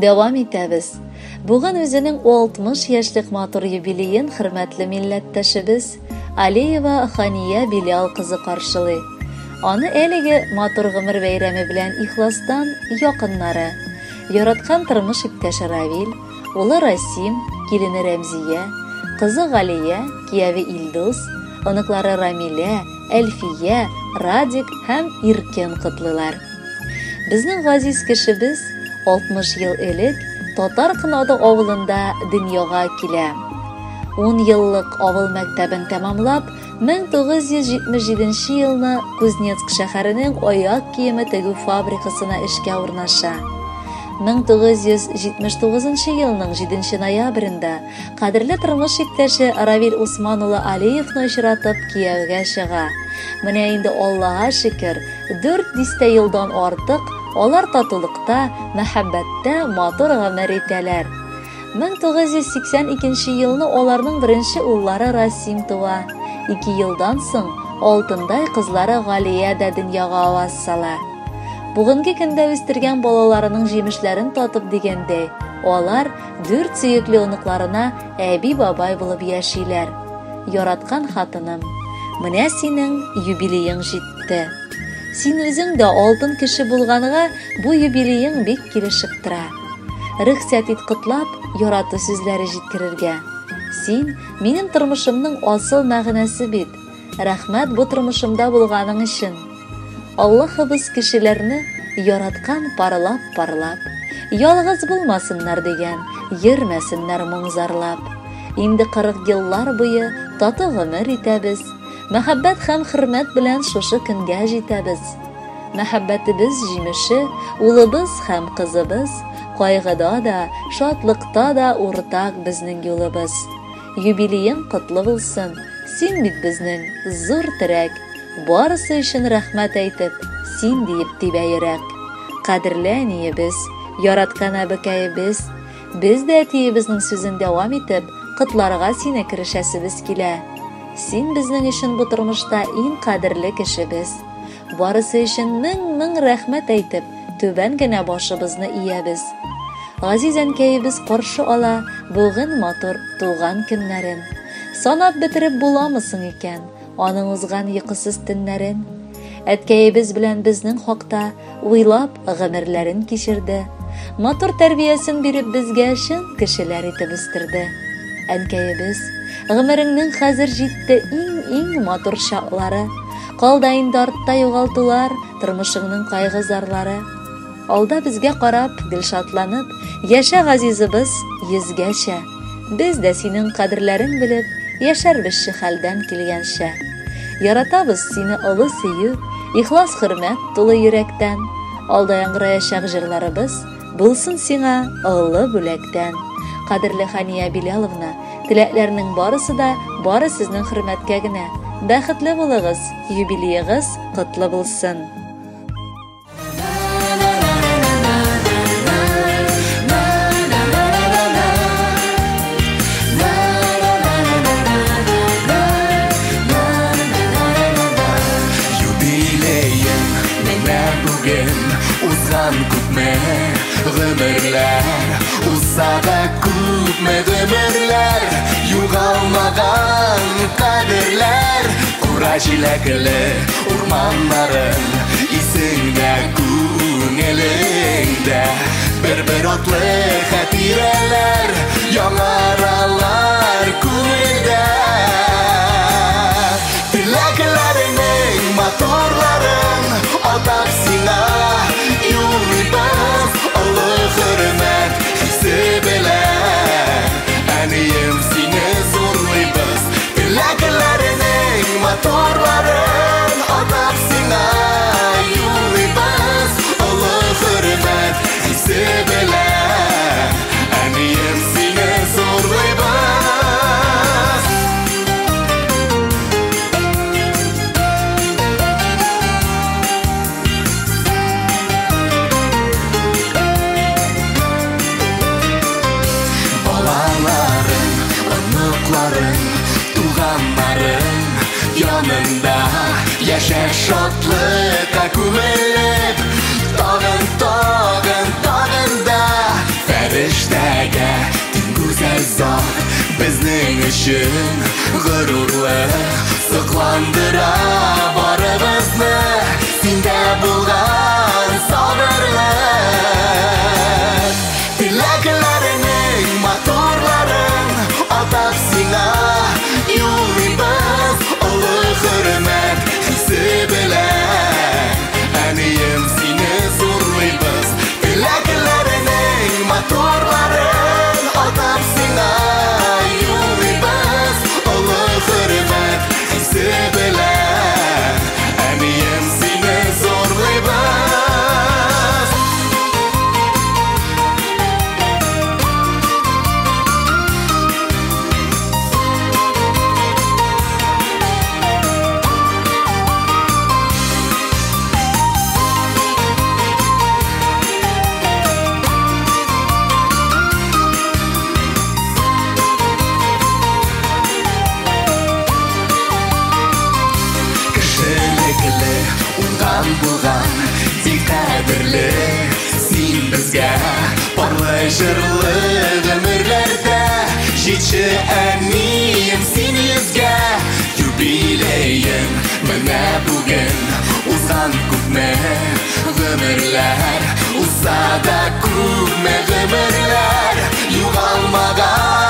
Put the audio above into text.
Дәвам итәбез. Бүген үзенең 60 яшьлек матур юбилеен хөрмәтле милләттәшебез Алиева Хания Белял кызы каршылый. Аны әлеге матур гомер бәйрәме белән ихластан якыннары, яраткан тормыш иптәше Равил, улы Расим, килене Рәмзия, кызы Галия, кияве Илдус, оныклары Рамилә, Әлфия, Радик һәм Иркен котлыйлар. Безнең газиз кешебез 60 ел элек Татар Кынады авылында дөньяга килә. Ун еллык авыл мәктәбен тәмамлап, 1977 елны Кузнецк шәһәренең аяк киеме тегү фабрикасына эшкә урнаша. 1979 елның 7 ноябрендә кадерле тормыш иптәше Равил Усман улы Алиевны очратып кияүгә чыга. Менә инде Аллага шөкер, дүрт дистә елдан артык алар татулыкта, мәхәббәттә матур гомер итәләр. 1982 елны аларның беренче уллары Расим туа. Ике елдан соң алтындай кызлары Галия дә дөньяга аваз сала. Бүгенге көндә үстергән балаларының җимешләрен татып дигәндәй, алар дүрт сөекле оныкларына әби-бабай булып яшиләр. Яраткан хатыным, менә синең юбилеең җитте. Син үзең дә алтын кеше булганга, бу юбилеең бик килешеп тора. Рөхсәт ит котлап, ярату сүзләре җиткерергә. Син минем тормышымның асыл мәгънәсе бит. Рәхмәт бу тормышымда булганың өчен. Аллаһыбыз кешеләрне яраткан парлап-парлап. Ялгыз булмасыннар дигән, йөрмәсеннәр моң зарлап. Инде 40 еллар буе тату гомер итәбез. Мәхәббәт һәм хөрмәт белән шушы көнгә җитәбез. Мәхәббәтебез җимеше, улыбыз һәм кызыбыз, кайгыда да, шатлыкта да уртак безнең юлыбыз. Юбилеең котлы булсын, син бит безнең зур терәк, барысы өчен рәхмәт әйтеп, син диеп тибә йөрәк. Кадерле әниебез, яраткан әбекәебез, без дә әтиебезнең сүзен дәвам итеп, котларга сине керешәсебез килә. Син безнең өчен бу тормышта иң кадерле кешебез. Барысы өчен мең-мең рәхмәт әйтеп, түбән генә башыбызны иябез. Газиз әнкәебез каршы ала бүген матур туган көннәрен. Санап бетереп буламы соң икән аның узган йокысыз төннәрен? Әткәебез белән безнең хакта уйлап гомерләрен кичерде. Матур тәрбиясен биреп безгә чын кешеләр итеп үстерде. Әнкәебез, гомереңнең хәзер җитте иң-иң матур чаклары. Калда инде артта югалтулар, тормышыңның кайгы зарлары. Алда безгә карап, гел шатланып, яшә газизыбыз йөзгәчә. Без дә синең кадерләрең белеп, яшәрбезче хәлдән килгәнчә. Яратабыз сине олы сөю, ихлас хөрмәт тулы йөрәктән. Алда яңгыраячак җырларыбыз булсын сиңа олы бүләктән. Кадерле Хания Биляловна, теләкләрнең барысы да бары сезнең хөрмәткә генә. Бәхетле булыгыз, юбилеегыз котлы булсын. Юбилеең менә бүген узган күпме гомерләр, узса да күпме гомерләр, югалмаган кадерләр, кура җиләкле урманнарың исеңдә, күңелеңдә, бер-бер атлы хатирәләр яңаралар күңелдә. Теләкләреңнең матурларын атап сиңа юллыйбыз, олы хөрмәт хисе белән. Әнием, сине зурлыйбыз. Теләкләреңнең матурларын атап сиңа юллыйбыз, олы хөрмәт хисе белән. Әнием, сине зурлыйбыз. Балаларың, оныкларың, туганнарың янында яшә шатлыкка күмелеп, тагын, тагын, тагын да Безнең өчен горурлык, сокландыра барыбызны синдә булган сабырлык. Теләкләреңнең матурларын атап сиңа юллыйбыз, олы хөрмәт хисе белән. Әнием, сине зурлыйбыз. Теләкләреңнең матурларын атап сиңа юллыйбыз, олы хөрмәт хисе белән. Әнием, сине зурлыйбыз. Кешелекле, уңган булган, бик кадерле син безгә. Парлы җырлы гомерләрдә җитше, әнием, син йөзгә. Юбилеең менә бүген, узган күпме гомерләр, узса да күпме гомерләр, югалмаган